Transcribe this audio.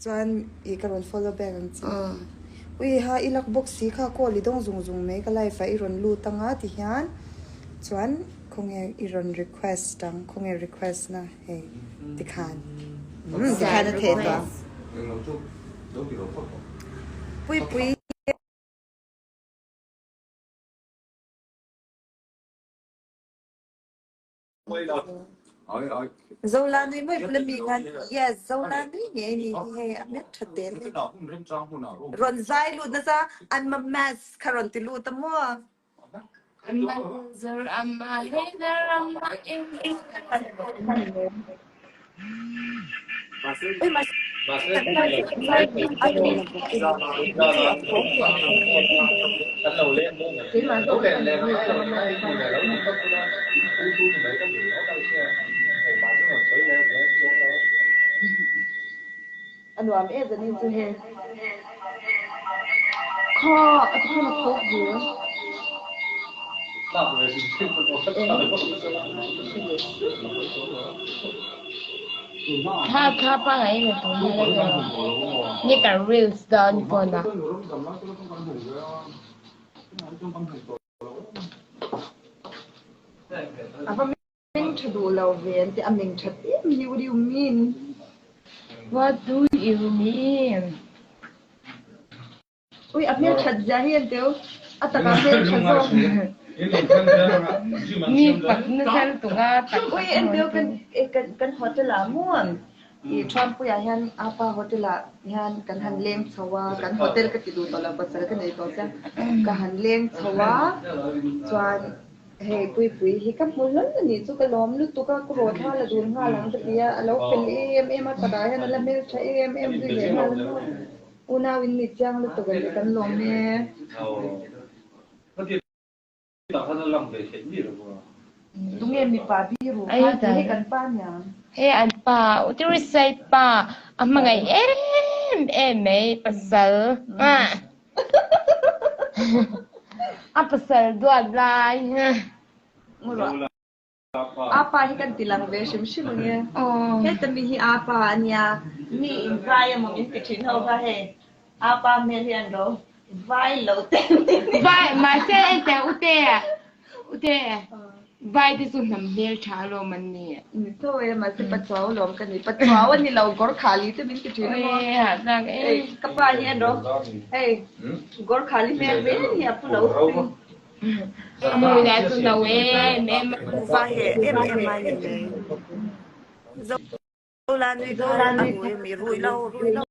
Chuan i ka rawn follow back ang che. Ui ha i luck bawk si kha call i dawng zung zung mai ka live ah i rawn lut anga ti hian chuan khawnge i rawn request ang khawnge request na hei tikhan umm tikhan a theih tawh ang. Puipui. Zola nui mawi bula mi khan yes Zola nui ngei ni hi hei a hmet tha tel hi. Rawn zai lut nasa an ma maths kha rawn ti lut a maw. A nuam em zanin chu he. Kha a ti khan a phawk ve. Kha kha pa ngai na tu na le ka ni ka reels dawn phone a. Ava meng tha duh lo ve an ti a meng that em hi what do you mean? What do you mean? Ui a hmel that zia hi an teu a takah hmel tha zawk. Mi pak na sal tuk a tak Ui an teu kan kan kan hotel ah maw I Truampuiah hian apa hotel ah hian kan han leng chho a, kan hotel ka ti duh tawh lo pasal ka nei tawh sia, ka han leng chho a, chuan hei Puipui hi ka hmu hlawl a nih chu ka lawm lutuk a, ka rawh thla la dun nghal ang ka ti a, a lo fel em em a, takah hian a la hmeltha em em zui leh nghal a maw, unau in ni chiang lutuk a ni kan lawm e. Tunge mipa biru kha ti hi kan pa niang. Hei an pa Utirisai pa a hmangaih em em mai pasal a pasal duat lai. Apa hi kan ti lang ve hrim hrim ang e. Heta mi hi apa a nia, mi in vai emaw min ti thin ho kha hei apa hmel hi an ro vai lo te ni. Vai mahse ente ute ute vai te chu hnam hmel tha alawm an ni. Ni tho e mahse pachuau lawm ka ni pachuau a ni lo gorkhali te min ti thin emaw. Hei ka pa hi an ro hei gorkhali hmel ve hi a pu lo. Mui lai chu no em em. Va he em em a ni mai. Zola nui khan a hmui mi rui lo rui lo.